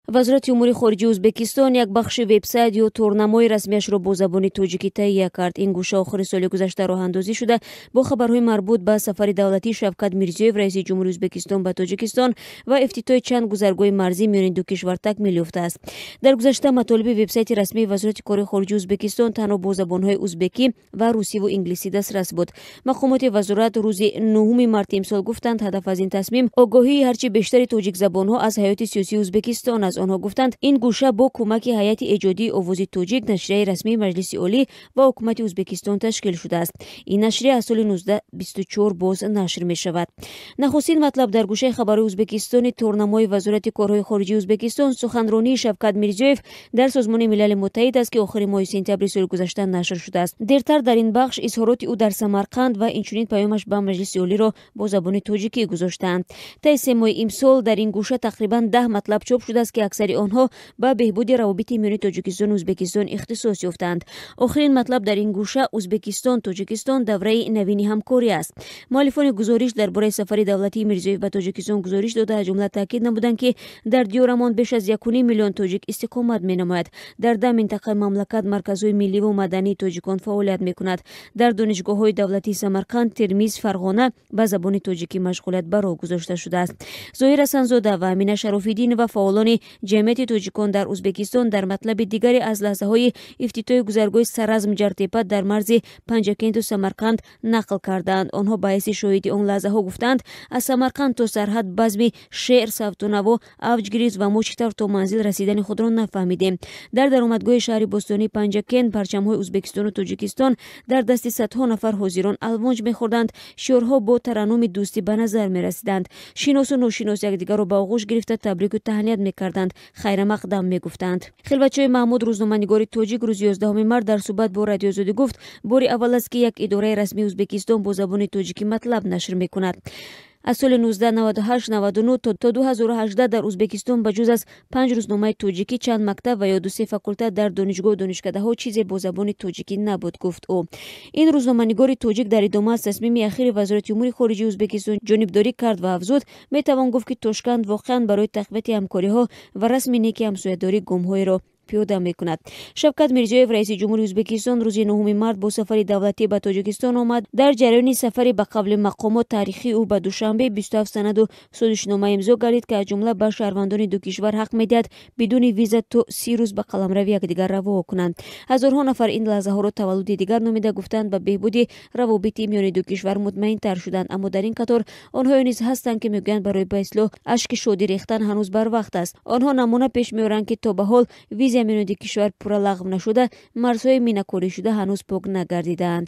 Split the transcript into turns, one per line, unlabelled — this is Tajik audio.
Вазорати умури хориҷии Ӯзбекистон як бахши вебсайт ё торнамои расмияшро бо забони тоҷикӣ таҳия кард. Ин гӯша охири соли гузашта роҳандозӣ шуда, бо хабарҳои марбут ба сафари давлатии Шавкат Мирзиёев, раиси ҷумҳури Ӯзбекистон, ба Тоҷикистон ва ифтитоҳи чанд гузаргоҳи марзӣ миёни ду кишвар такмил ёфтааст. Дар гузашта матолиби вебсайти расмии Вазорати корҳои хориҷии Ӯзбекистон танҳо бо забонҳои узбекӣ ва русиву инглисӣ дастрас буд. Мақомоти вазорат рӯзи 9 марти имсол гуфтанд, ҳадаф аз ин тасмим огоҳии ҳарчи бештари тоҷикзабонҳо аз ҳаёти сиёсии Ӯзбекистон аст. Онҳо гуфтанд, ин гӯша бо кӯмаки ҳайати эҷодии «Овози тоҷик», нашрияи расмии Маҷлиси Олӣ, ва ҳукумати Ӯзбекистон ташкил шудааст. Ин нашрия аз соли 1924 боз нашр мешавад. Нахустин матлаб дар гӯшаи хабарҳои ӯзбекистони торнамои Вазорати корҳои хориҷии Ӯзбекистон суханронии Шавкат Мирзиёев дар Созмони Милали Муттаҳид аст, ки охири моҳи сентябри соли гузашта нашр шудааст. Дертар дар ин бахш изҳороти ӯ дар Самарқанд ва инчунин паёмаш ба Маҷлиси Олиро бо забони тоҷикӣ гузоштаанд. Таи 3 моҳи имсол дар ин гӯша тақрибан 10 матлаб чоп шудааст, ки аксари онҳо ба беҳбуди равобити миёни Тоҷикистону Ӯзбекистон ихтисос ёфтаанд. Охирин матлаб дар ин гӯша «Ӯзбекистон Тоҷикистон: давраи навини ҳамкорӣ» аст. Муаллифони гузориш дар бораи сафари давлатии Мирзиёев ба Тоҷикистон гузориш дода, аз ҷумла таъкид намуданд, ки дар диёрамон беш аз 1,5 миллион тоҷик истиқомат менамояд. Дар 10 минтақаи мамлакат марказҳои милливу мадании тоҷикон фаъолият мекунад. Дар донишгоҳҳои давлатии Самарқанд, Термиз, Фарғона ба забони тоҷикӣ машғулият ба роҳ гузошта шудааст. Зоҳир Ҳасанзода ва Амина Шарофиддинова, фаъолони ҷамъияти тоҷикон дар Ӯзбекистон, дар матлаби дигаре аз лаҳзаҳои ифтитоҳи гузаргоҳи Саразм Ҷартепа дар марзи Панҷакенту Самарқанд нақл кардаанд. Онҳо ба ҳайси шоҳиди он лаҳзаҳо гуфтаанд, аз Самарқанд то сарҳад базми шеър, савту наво авҷ гирифт ва мо чӣ тавр то манзил расидани худро нафаҳмидем. Дар даромадгоҳи шаҳри бостонии Панҷакент парчамҳои Ӯзбекистону Тоҷикистон дар дасти садҳо нафар ҳозирон алвонҷ мехӯрданд. Шиорҳо бо тараннуми дӯстӣ ба назар мерасиданд. Шиносу ношинос якдигарро ба оғӯш гирифта, табрику таҳният мекарданд, хайрамақдам мегуфтанд. Хилватшои Маҳмуд, рӯзноманигори тоҷик, рӯзи 11 март дар суҳбат бо Радиои Озодӣ гуфт, бори аввал аст, ки як идораи расмии Ӯзбекистон бо забони тоҷикӣ матлаб нашр мекунад. Аз соли 1998-99 то 2018 дар Ӯзбекистон ба ҷуз аз панҷ рӯзномаи тоҷикӣ, чанд мактаб ва ё дусе факултет дар донишгоҳу донишкадаҳо чизе бо забони тоҷикӣ набуд, гуфт ӯ. Ин рӯзноманигори тоҷик дар идома аз тасмими ахири Вазорати умури хориҷии Ӯзбекистон ҷонибдорӣ кард ва афзуд, метавон гуфт, ки Тошканд воқеан барои тақвияти ҳамкориҳо ва расми неки ҳамсоядорӣ гомҳоеро пиёда мекунад. Шавкат Мирзиёев, раиси ҷумҳури Ӯзбекистон, рӯзи 9 март бо сафари давлатӣ ба Тоҷикистон омад. Дар ҷараёни сафари ба қавли мақомот таърихии ӯ ба Душанбе 27 санаду созишнома имзо гардид, ки аз ҷумла ба шаҳрвандони ду кишвар ҳақ медиҳад бидуни виза то 30 рӯз ба қаламрави якдигар раво кунанд. Ҳазорҳо нафар ин лаҳзаҳоро таваллуди дигар номида, гуфтанд, ба беҳбуди равобити миёни ду кишвар мутмаинтар шуданд. Аммо дар ин қатор онҳое низ ҳастанд, ки мегӯянд, барои ба истилоҳ ашки шодӣ рехтан ҳанӯз барвақт аст. Онҳо намуна пеш меоранд, ки то ба ҳол виза миёни ду кишвар пурра лағв нашуда, марзҳои минакорӣшуда ҳанӯз пок нагардидаанд.